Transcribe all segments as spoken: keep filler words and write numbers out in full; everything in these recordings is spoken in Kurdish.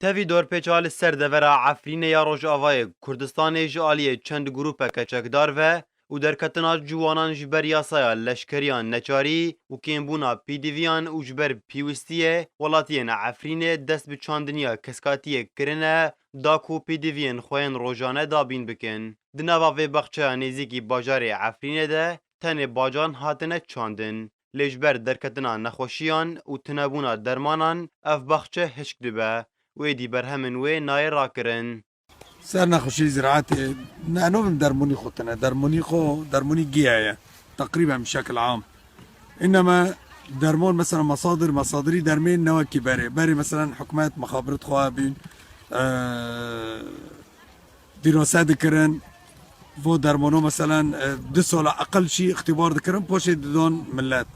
Tevî dorpêça li ser devera Efrînê ya Rojavayê Kurdistanê ji aliyê çend grûpeke çekdar ve û derketina ciwanan ji ber yasaya leşkeriya neçarî û kêmbûna pêdiviyan û ji ber pêwistiyê welatiyên Efrînê dest bi çandiniya keskatiyê kirine, da ku pêdiviyên xwe yên rojane dabîn bikin. Di nava vê baxçeya nêzîkî bajarê Efrînê de tenê bacan hatine çandin. Lê ji ber derketina nexweşiyan û tunebûna dermanan ev baxçe hişk dibe û êdî berhemên wê nayê rakirin. Ser nexweşî ziraetê ne, eno bin dermonî xwe tine. Dermonî xwe, dermonî giya ye. Teqrîben bi şekil am. Înema dermon mesela mesadir, mesadirî dermên ne wekî berê. Berê mesela hikûmet mexabirit xwe bîn, e, dîrose dikirin. Vo dermono mesela, e, du sola eqel şî îxtîbar dikirin, poşê didon millet.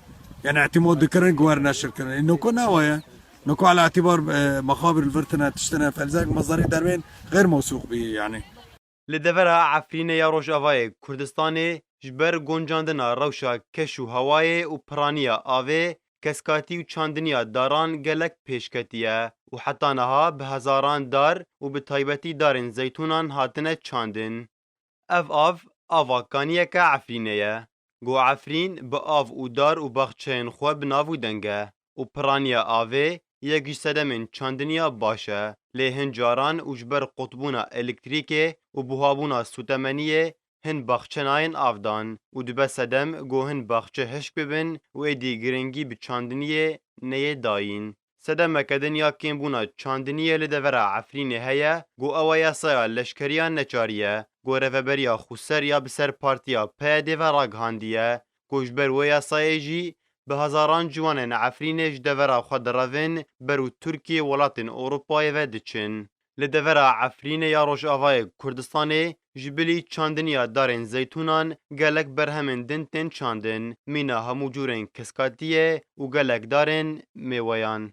Yani îtîmod dikirin, guwer neşir kirin. E, noko ne waye. Noko ala îtîbar, e, mexabir li vir tine, tiştine, felzek mezarî dermên xêr mewsûq bî yani. Li devera Efrînê ya Rojavayê Kurdistanê ji ber goncandina rewşa keş û hewayê û piraniya avê, keskatî û çandiniya daran gelek pêş ketiye û heta niha bi hezaran dar û bi taybetî darên zeytûnan hatine çandin. Ev av, ava kaniyeke Efrînê ye. Go Efrîn bi av û dar û baxçeyên xwe bi nav û deng e û piraniya avê yek ji sedemên çandiniya baş e, lê hin caran û ji ber qutbûna elektrîkê û buhabûna sûtemeniyê hin baxçe nayên av dan û dibe sedem go hin baxçe hişk bibin û êdî giringî bi çandiniyê neyê dayîn. Sedemeke din ya kêmbûna çandiniyê li devera Efrînê heye, go ew e yasaya leşkeriya neçarî ye, go rêveberiya xweser ya bi ser partiya P Y D'ê ve ragihandiye, ku ji ber wê yasayê jî bi hezaran ciwanên Efrînê ji devera xwe direvin ber û Tirkiye welatên Ewropayê ve diçin. Li devera Efrînê ya Rojavayê Kurdistanê ji bilî çandiniya darên zeytûnan gelek berhemên din tên çandin, mîna hemû cûrên keskatiyê û gelek darên mêweyan.